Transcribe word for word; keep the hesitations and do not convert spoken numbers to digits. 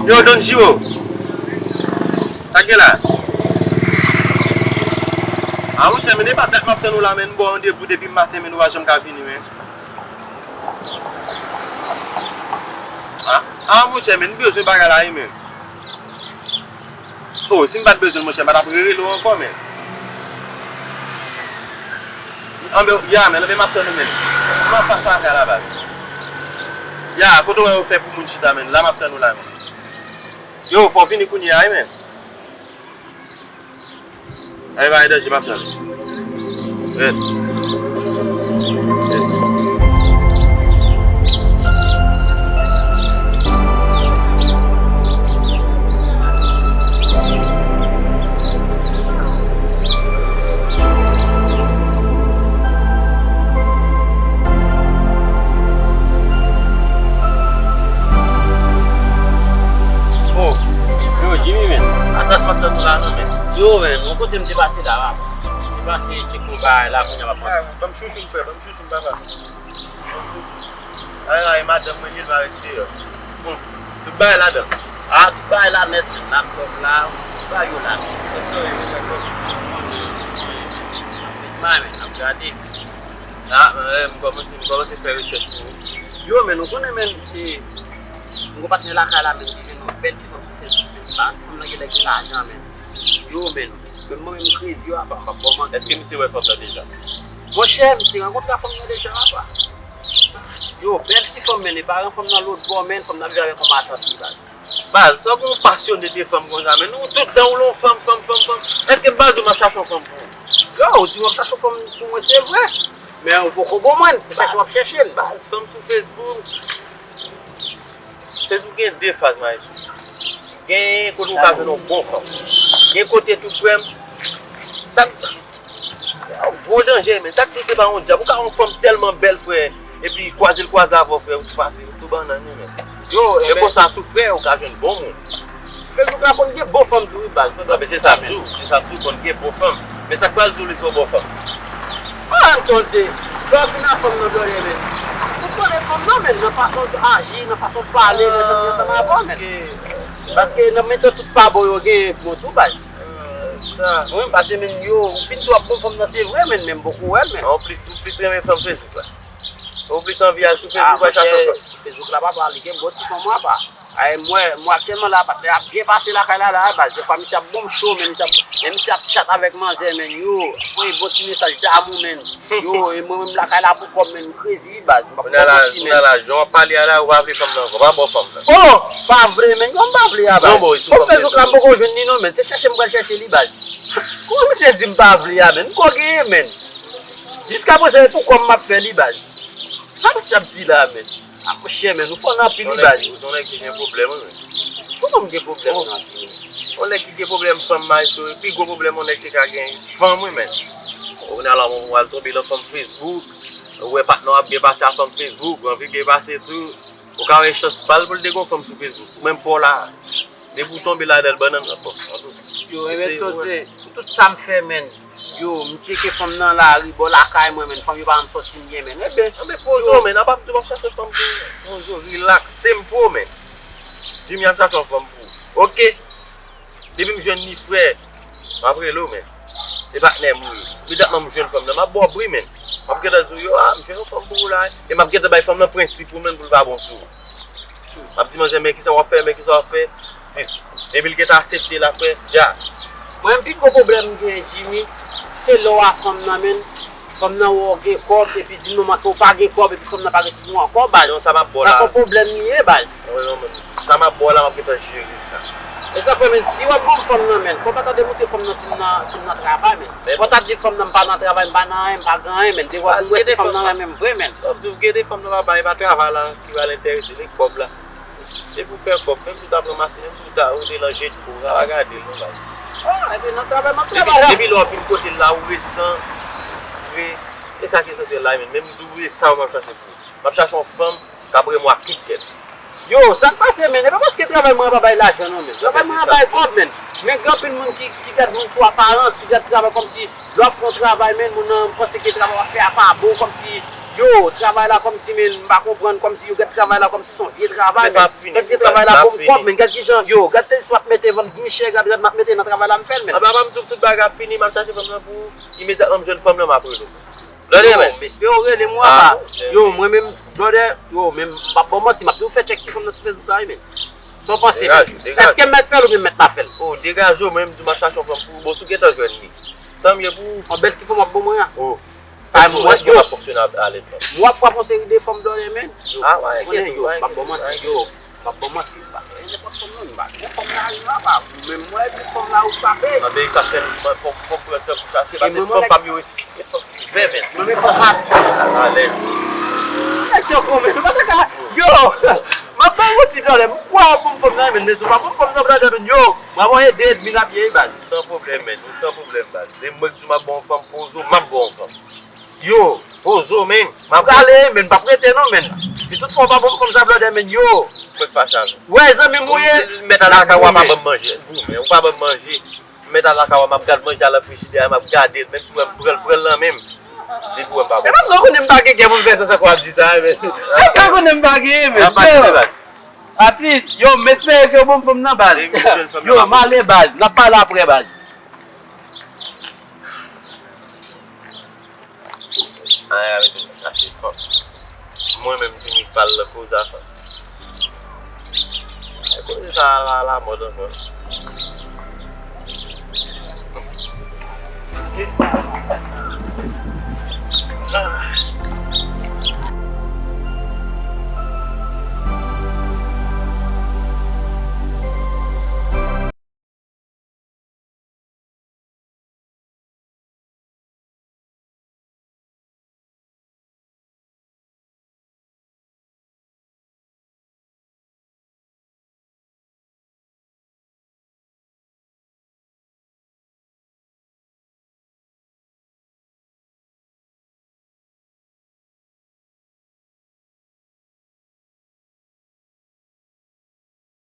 Yo, Don Giro! Sa k gen la? A, monchè, men, e pa dat m ap tann ou la, men, m ba w randevou depi maten, men, ou pa janm ka vini, men. A, a, monchè, men, m bezwen bagay la, wi, men. Oh, si m pa t bezwen l, monchè, m pa t ap rerele w ankò, men. Anben, ya, men, anben, m ap tann ou, men. M anfas lakay la, baz. Ya, kote w wè yo fè pou moun chita, men. La, m ap tann ou la, men. Yo, fò w vini kounye a, wi, men. Anben, pa gen danje, m ap tann ou. Red. Yes. Oh, yo, Jimmy, men. Atak m ap tann ou la, non, men. Yo, men, yon kote m te pase la, papa. M te pase tcheke yon bagay la, kounye a m ap... Ah, ban m chouchou m, frè, ban m chouchou m, papa. Ay, ay, madanm mwen, li marye deyò. Bon, tout bagay ladan. Ah, tout bagay la nèt, laptòp la, tout bagay yo la. Tout bagay yo la. Ap met may, men, ap gade. Ah, eh, m kòmanse, m kòmanse fè rechèch pou ou. Yo, men, ou konnen, men, e, m gon patnè lakay la, men, li jwenn yon bèl ti fanm sou Facebook, men. Ba, ti fanm nan genlè gen lajan, men. Yo, men, men mwen menm m krezi, yo, apa, m p ap ba w manti. Èske misye wè fanm nan deja? Monchè, misye rankontre a fanm nan deja, apa. Yo, bèl ti fanm, men, e paran fanm nan lòt bò, men, fanm nan viv avèk yon matant li, baz. Baz, sa w gen yon pasyone de fanm konsa, men, ou tout tan ou lon fanm, fanm, fanm, fanm. Èske m pa di w m ap chache yon fanm pou ou? Yo, ou di w ap chache yon fanm pou mwen, se vre. Men ou poko bon mwen, se chèche w ap chèche l. Baz, fanm sou Facebook. Facebook gen de faz, maestro. Gen kote ou ka jwenn yon bon fanm. Gen kote tou, frè m. Sa, yon gwo danje, men. Sa k di se pa yon djab. Ou ka wè yon fanm tèlman bèl, frè. Epi kwaze l kwaze avè w, frè. Ou tou pase, ou tou bannann, wi, men. Yo, e konsa tou, frè, ou ka jwenn bon moun. Sou Facebook la konn gen bon fanm tou, wi, baz. Ah, men se sa m di w, se sa m di w, konn gen bon fanm. Men sa k pral di w li se yon bon fanm? Ah, Antondye, lè w fin ak fanm nan dòyè, men. Ou konnen fanm nan, men, nan fason w aji, nan fason w pale, nan jan w ansanm avè w, men. Paske nan mitan tout pa bon yo, gen bon tou, baz. Ah, sa. Wi, paske, men, yo, ou fin tou ap bon fanm nan, se vre, men, men m poko wè l, men. Ou plis, ou plis renmen fanm Facebook la. Ou plis anvi al sou Facebook, ah, pa chache fanm. Sou Facebook la, papa, li gen bon ti fanm, apa. Ay, mwen, mwen aktyèlman la, patnè ap byen pase lakay la, la, baz. Defwa, misye ap ban m cho, men misye ap, men misye ap chat avèk manzè, men, yo, voye bon ti mesaj damou, men. Yo, e mwen menm lakay la pou kò m, men, m krezi, wi, baz. M p ap kòmanse, men. Kounye a la, jan w ap pale a la, ou pa vle fanm nan ankò, pa ba w fanm nan. Oh, pa vre, men, kòman m pa vle a, baz? Non, bon, sou Facebook la, m poko jwenn li, non, men. Se chèche m pral chèche li, baz. Kòman misye di m pa vle a, men? M ko genyen, men. Jiskaprezan, e pou kò m m ap fè li, baz. Sa misye ap di la, men. Ah, monchè, men, ou fò nan anpil, wi, baz. Ou se yon nèg ki gen pwoblèm, wi, men. Kòman m gen pwoblèm nan anpil? Yon nèg ki gen pwoblèm fanm, maestro, pi gwo pwoblèm yon nèg te ka gen, fanm, wi, men. Ou nan la, ou al tonbe nan fanm Facebook, ou wè patnè w ap byen pase a fanm Facebook, ou anvi byen pase tou. Ou ka wè chans pa l pou l te gen yon fanm sou Facebook. Ou menm pa w la. Depi w tonbe ladan l, bannann nan pòch. Yo, enben, Antondye, pou tout sa m fè, men, yo, m tcheke fanm nan lari, bò lakay mwen, men, fanm yo pa janm sòti m byen, men. Enben, enben, poze w, men, apa m di w m ap chache fanm pou ou. Poze w, relax, tempo, men. Jimmy ap chache yon fanm pou ou. Oke. Depi m jwenn li, frè, m ap rele w, men. E patnè m ou ye. Imedyatman m jwenn fanm nan, m ap ba w bri, men. M ap gentan di w, yo, ah, m jwenn yon fanm pou ou la. E m ap gentan bay fanm nan prensip ou, men, pou l pa bon sou ou. M ap di manzè, men kisa w ap fè, men kisa w ap fè. Dis. Epi l gentan aksepte la, frè, dja. Mwen, pi gwo pwoblèm m gen, Jimmy, se lè w a fanm nan, men, fanm nan wè w gen kòb, epi di moman ke w pa gen kòb, epi fanm nan pa ret sou ou ankò, baz. Non, sa m ap ba w la. Sa se yon pwoblèm li ye, baz. Wi, non, men, sa m ap ba w la, m ap gentan jere sa. E sa fè, men, si w ap ban m fanm nan, men, fò w pa ta demoute fanm nan si m nan, si m nan travay, men. Fò w ta di fanm nan m pa nan travay, m pa nan anyen, m pa gen anyen, men. Devwa pou m wè si fanm nan renmen m vre, men. Bon, m di w, gen de fanm nan pa bay, pa travay la ki pral enterese, men kòb la. Se pou fè kòb, menm si w t ap ranmase, menm si w ta rete nan jeti, ou ta pa gade l, non, baz. Ah, epi nan travay, m ap travay la. Depi lè w ap vin kote l la, ou resan, vre. E sa ki esansyèl la, men. Menm m di w, e sa m ap chache pou ou. M ap chache yon fanm k ap renmen w ak tout kè l. Yo, sa k pase, men? E pa paske travay mwen an pa bay lajan, non, men. Travay mwen an bay kòb, men. Men gen anpil moun ki, ki gad moun sou aparans, ki gad travay kòmsi lè w ap fè yon travay, men, moun nan panse ke travay w ap fè a pa bon, kòmsi Yo, travay la kòmsi, men, m pa konprann, kòmsi yo gad travay la kòmsi se yon vye travay, men sa ap fini, men. Gad se travay la sa ap bon m fini. Kòb, men, gad kijan, yo, gad tèl si w ap mete vant miche, gad, gad m ap mete nan travay la m fè l, men. Anba, pa m di w tout bagay ap fini, m ap chache fanm nan pou ou. Imedyatman m jwenn fanm nan, m ap rele w. Blòdè, men. Yo, m espere w rele m, w a pa. Yo, mwen menm, blòdè, yo, men m p ap ba w manti, m ap di w fè tchèk ti fanm nan sou Facebook la, wi, men. Sa w panse, men? Degaje w, degaje w. Èske m mèt fè l oubyen m mèt pa fè l? O, degaje w, mwen menm m di w m ap chache yon fanm pou ou. Bon, si w gentan jwenn li. Tanmye pou ou. Yon bèl ti fanm w ap ban mwen an. O. Èske, èske w ap fonksyone a, a lèd fanm? M ap frape yon seri de fanm blòdè, men. Yo, ah, ouais, konnen, yo, m p ap ba w manti, yo. M ap ba w manti, m pa fè nenpòt fanm non, m pa gen fanm nan ri a pa. Ou menm mwen epi fanm la ou frape. Anben, sa fè m fòk, fòk pran tan pou chache, paske fanm pa m yo, e fanm ki vè, men. Mwen menm fanm pa. Alèz. Nèg yo konmen, nou pa ta ka. Yo, m ap ba w manti, blòdè, m kwè w ap ban m fanm nan, men, men si w pa ban m fanm sa, blòdè, men, yo, m ap ede ènmi n ap ye, baz. San pwoblèm, men, ou san pwoblèm, baz. Lè mwen k di w m ap ba w fanm, poze w, m ap ba w fanm. Yo, poze w, men. M ap prale, men, m p ap rete non, men. Si tout fwa w pa ban m fanm sa, blòdè, men, yo. Mwen fache avè w. Wè, zanmi m ou ye. Mèt al lakay ou a pa ban m manje. Goumen, ou pa ban m manje. Mèt al lakay ou a, m ap gad manje a nan frijidè a, m ap gade l, menm si w wè m pran l, pran l nan men m. Depi w wè m pa ban w. E paske w konnen m pa gen kè pou m fè sa, sa k w ap di sa, men. Sa w konnen m pa gen, men. Yo. Atis, yo, m espere ke w ban m fanm nan, baz. Yo, m ale, baz. N ap pale aprè, baz. Ay, ay, mete m chache fanm. Mwen menm, Jimmy k pale nan koze a fanm. Ay, koze sa a la, la mòd ankò.